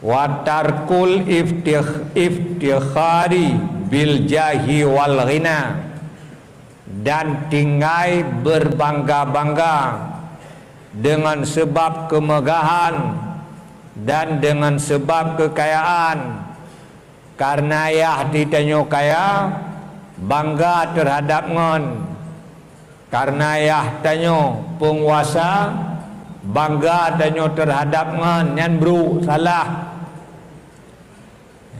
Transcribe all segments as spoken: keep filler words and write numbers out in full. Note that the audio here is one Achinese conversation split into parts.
Wa tarkul iftikh-, iftikhari bil jahi wal ghina, dan tinggai berbangga-bangga dengan sebab kemegahan dan dengan sebab kekayaan. Karena yah di tanyoe kaya, bangga terhadap ngon. Karena yah tanyoe penguasa, bangga tanyoe terhadap ngon, nyan brok, salah.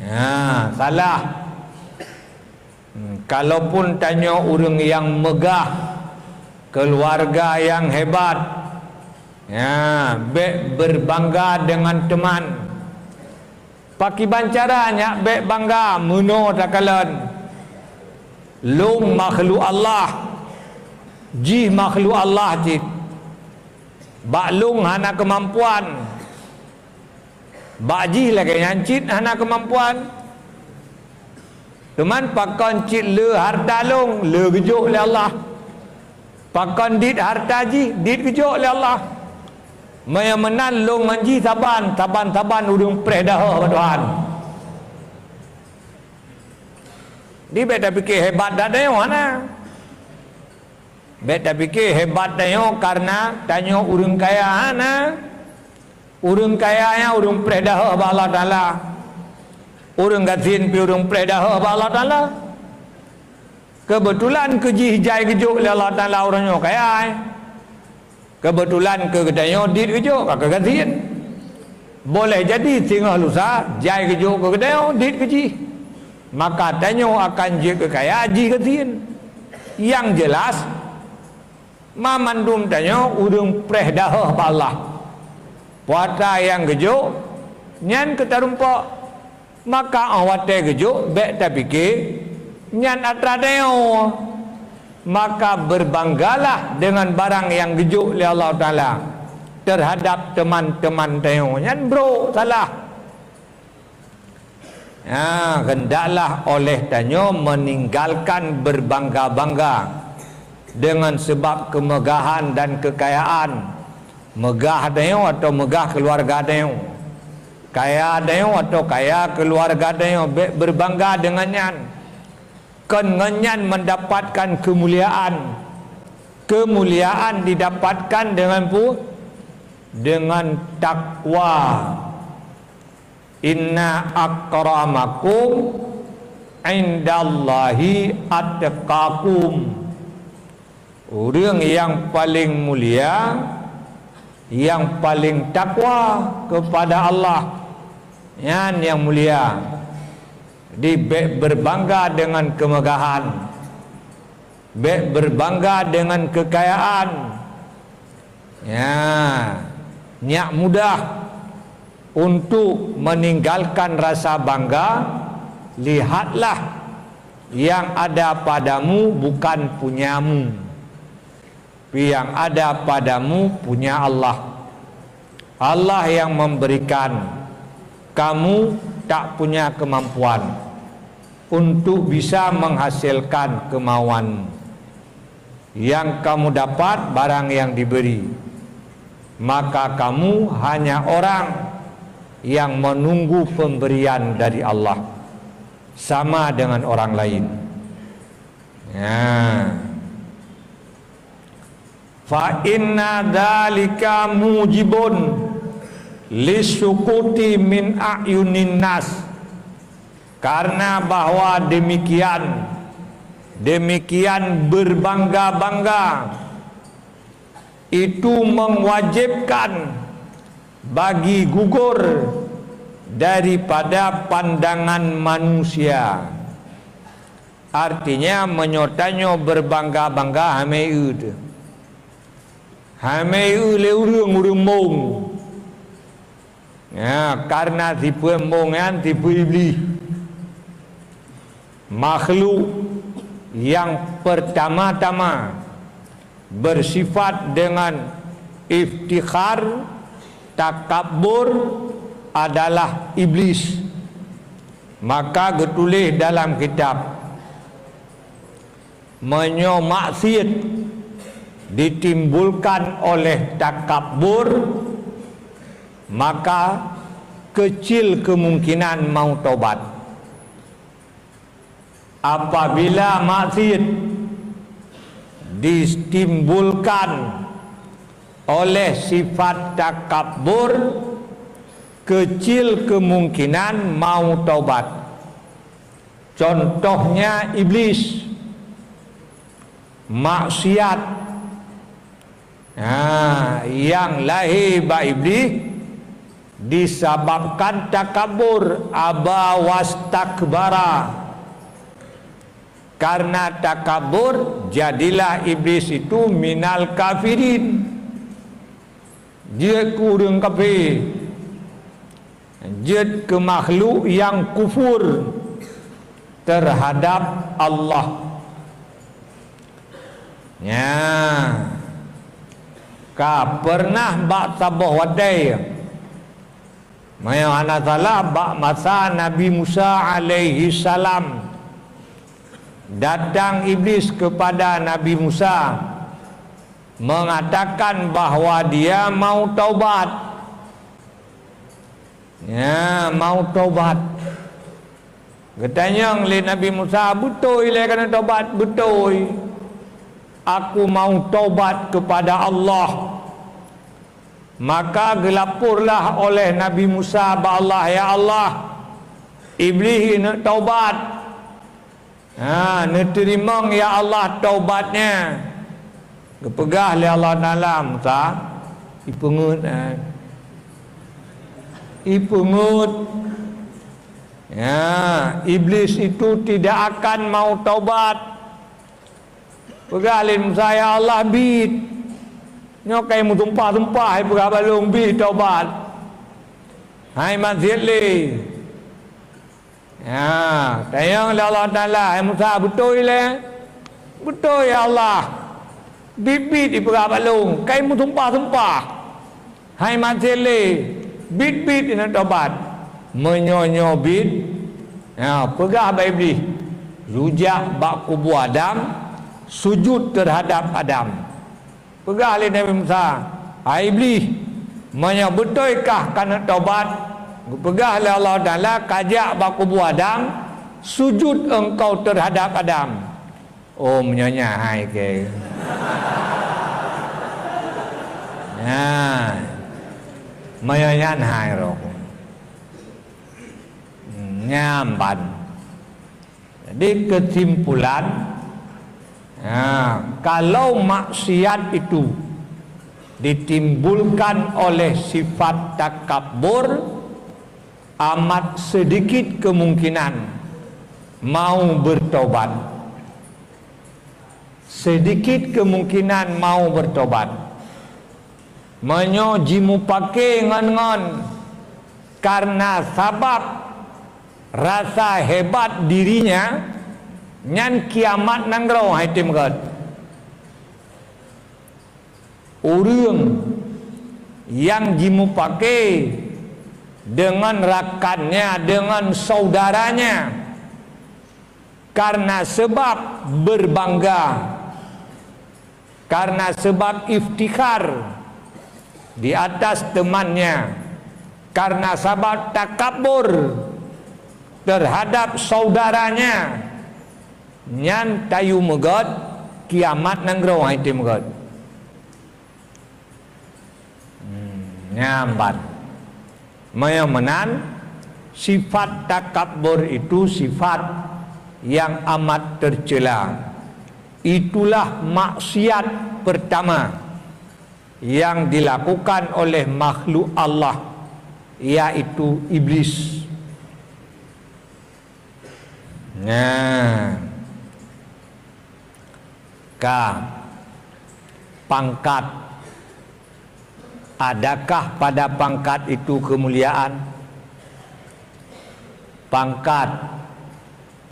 Ya, salah. Hmm, kalaupun tanyoe ureuëng nyang megah, keluarga nyang hebat, ya, bék berbangga dengan teman. Pakiban cara nyak bék bangga meunoe takalon. Lôn makhluk Allah, jih makhluk Allah cit. Bak lôn hana keumampuan, bak jih lagée nyan cit hana keumampuan. Teuma pakon cit le hareuta lôn, le geujok lé Allah. Pakon dit hareuta jih, dit geujok lé Allah. Meunyoe meunan lôn ngon jih saban, saban-saban ureuëng preh dahôh bak Tuhan. Di bék tapike hebat that tanyoe hana. Bék tapike hebat tanyoe karena tanyoe ureuëng kaya hana. Ureuëng kaya nyan ureuëng preh dahôh bak Allah Taala. Ureuëng gasien pih ureuëng preh dahôh bak Allah Taala. Keubeutulan keu jih jai geujok lé Allah Taala ureuëng nyoe kaya, eh. Keubeutulan keu geutanyoe dit geujok ka keu gasien. Boleh jadi singoh lusa jai geujok keu geutanyoe dit keu jih. Maka tanyoe akan jeuet keu kaya jih gasien. Nyang jeulaih, mamandum tanyoe ureuëng preh dahôh bak Allah. Puasa nyang geujok nyan keu tarumpok. Maka óh watée geujok bék tapike nyan atra tanyoe. Maka berbanggalah dengan barang nyang geujok lé Allah Taala terhadap teman-teman tanyoe. Nyan brok, salah. Ha, hendaklah oleh tanyoe meninggalkan berbangga-bangga dengan sebab kemegahan dan kekayaan. Megah tanyoe atau megah keluarga tanyoe. Kaya tanyoe atau kaya keluarga tanyoe, bék berbangga dengan nyan. Kon ngon nyan mendapatkan kemuliaan. Kemuliaan didapatkan dengan pu-, dengan takwa. Inna akramakum indallahi atqakum. Ureuëng nyang paleng mulia, nyang paleng takwa kepada Allah, nyan nyang mulia. Di bék berbangga dengan kemegahan, bék berbangga dengan kekayaan. Ya, nyak mudah untuk meninggalkan rasa bangga, lihatlah yang ada padamu bukan punyamu, tapi yang ada padamu punya Allah. Allah yang memberikan, kamu tak punya kemampuan untuk bisa menghasilkan kemauanmu. Yang kamu dapat barang yang diberi, maka kamu hanya orang yang menunggu pemberian dari Allah, sama dengan orang lain. Ya. Fa inna dzalika mujibun lisyukuti min ayunin nas. Karena bahwa demikian, demikian berbangga-bangga, itu mewajibkan bagi gugur daripada pandangan manusia. Artinya, meunyoe tanyoe berbangga-bangga, hamé eu teuh. Hamé eu lé ureuëng, ureuëng mbong. Ya, karena sifeuet mbong nyan sifeuet Iblih. Makhluk yang pertama-tama bersifat dengan iftikhar, takabur adalah Iblis. Maka geutuléh dalam kitab, meunyoe maksiet ditimbulkan oleh takabur, maka Kecil kemungkinan mau tobat. Apabila maksiat ditimbulkan oleh sifat takabur, kecil kemungkinan mau tobat. Contohnya iblis, maksiat. Ha, nyang lahé bak Iblih disababkan takabur, aba wastakbara. Karena takabur, jadilah Iblis itu minal kafirin. Jeuet keu ureuëng kafé. Jeuet keu makhluk nyang kufur terhadap Allah. Nya, ka pernah bak saboh watée, meunyoe hana salah, bak masa Nabi Musa alaihi salam, datang Iblis kepada Nabi Musa mengatakan bahwa dia mau taubat. Ya, mau tobat. Geutanyong lé Nabi Musa, "Beutôi lé kaneuk tobat?" "Beutôi. Aku mau tobat kepada Allah." Maka geulaporlah oleh Nabi Musa bak Allah, "Ya Allah, Iblih neuk tobat." Ha, neuteurimong, ya Allah, taubatnya. Geupeugah lé Allah Taala, "Musa, ipeungeut, eh. Ipeungeut. Ya, Iblis itu tidak akan mau taubat." Peugah lé Musa, "Ya Allah, biet. Nyoe kai meusumpah-sumpah, hai peugah bak lôn, biet taubat. Hai maksiat lé." Ya, tanyong lé Allah Taala, "Hai Musa, beutôi lé?" "Beutôi, ya Allah. Biet-biet ipeugah bak lôn, kai meusumpah-sumpah. Hai maté lé, biet-biet inong tobat." Meunyoe nyoe biet, ya, peugah bak Iblih, "Yue jak bak kubu Adam, sujud terhadap Adam." Peugah lé Nabi Musa, "Hai Iblih, meunyoe beutôi kah kaneuk tobat," geupeugah lé Allah Taala, "Ka jak bak kubu Adam, sujud engkau terhadap Adam." Oh, meunyoe nyan hai kèe. Nah, meunyoe nyan hai roh. Nyan ban. Jadi, kesimpulan, ha, kalau maksiat itu ditimbulkan oleh sifat takabur, amat sedikit kemungkinan mau bertobat. Sedikit kemungkinan mau bertobat. Meunyoe jimupake ngon-ngon karena sabab rasa hebat dirinya, nyan kiamat nanggroe hai tem gét. Ureuëng nyang jimupake deungon rakannya, deungon saudaranya, karena sebab berbangga, karena sebab iftikhar di atas temannya, karena sabab takabur terhadap saudaranya, nyan tayue meugét, kiamat nanggroe hai tem gét. Hmm, nyan ban. Meunyoe meunan, sifat takabur itu sifat yang amat tercela. Itulah maksiat pertama yang dilakukan oleh makhluk Allah, yaitu iblis. Nah, ka pangkat. Adakah pada pangkat itu kemuliaan? Pangkat,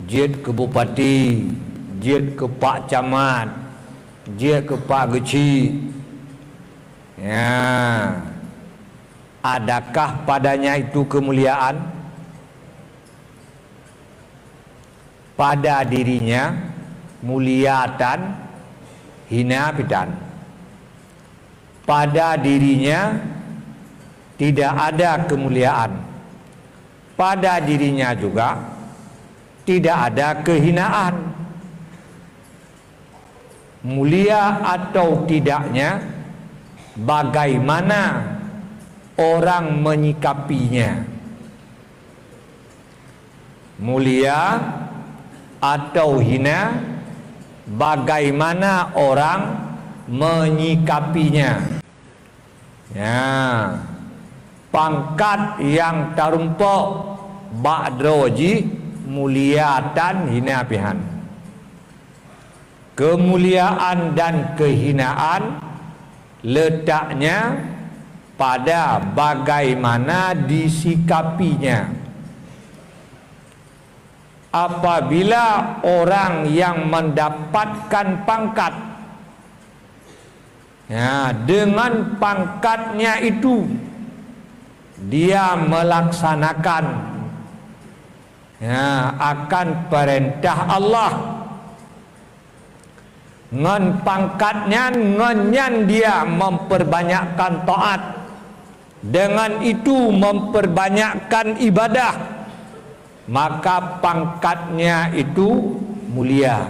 jeuet keu bupati, jeuet keu pak camat, jeuet keu pak geuchik. Ya. Adakah padanya itu kemuliaan? Pada dirinya mulia tan, hina pih tan. Pada dirinya tidak ada kemuliaan. Pada dirinya juga tidak ada kehinaan. Mulia atau tidaknya, bagaimana orang menyikapinya. Mulia atau hina, bagaimana orang menyikapinya. Ya, pangkat nyang tarumpok bak droe jih mulia tan hina pihan. Kemuliaan dan kehinaan letaknya pada bagaimana disikapinya. Apabila orang yang mendapatkan pangkat, ya, dengan pangkatnya itu dia melaksanakan, ya, akan perintah Allah. Ngon pangkat nyan, ngon nyan dia memperbanyakkan taat. Dengan itu memperbanyakkan ibadah, maka pangkatnya itu mulia.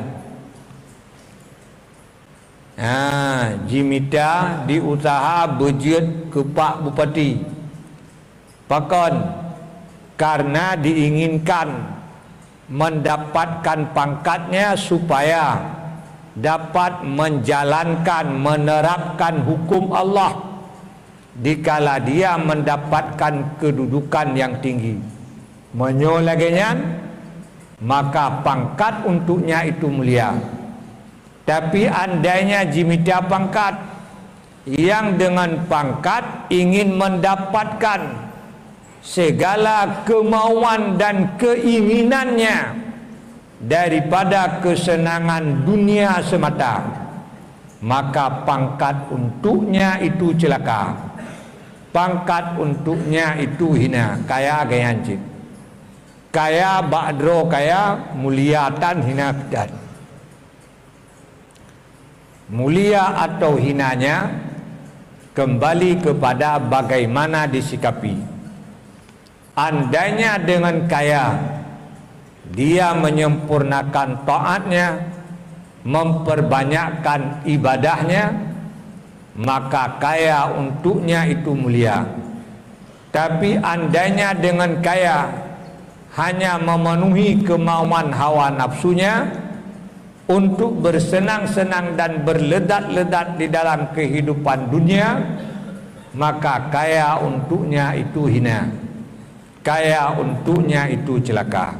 Ha, jimita diusaha beujeuet keu pak bupati. Pakon? Karena diinginkan mendapatkan pangkatnya supaya dapat menjalankan, menerapkan hukum Allah dikala dia mendapatkan kedudukan yang tinggi. Meunyoe lagée nyan, maka pangkat untuknya itu mulia. Tapi andainya jimita pangkat, yang dengan pangkat ingin mendapatkan segala kemauan dan keinginannya daripada kesenangan dunia semata, maka pangkat untuknya itu celaka. Pangkat untuknya itu hina, kaya geuh nyan cit. Kaya bak droe kaya, mulia tan hina tan. Mulia atau hinanya kembali kepada bagaimana disikapi. Andainya dengan kaya dia menyempurnakan taatnya, memperbanyakkan ibadahnya, maka kaya untuknya itu mulia. Tapi andainya dengan kaya hanya memenuhi kemauan hawa nafsunya untuk bersenang-senang dan berlezat-lezat di dalam kehidupan dunia, maka kaya untuknya itu hina. Kaya untuknya itu celaka.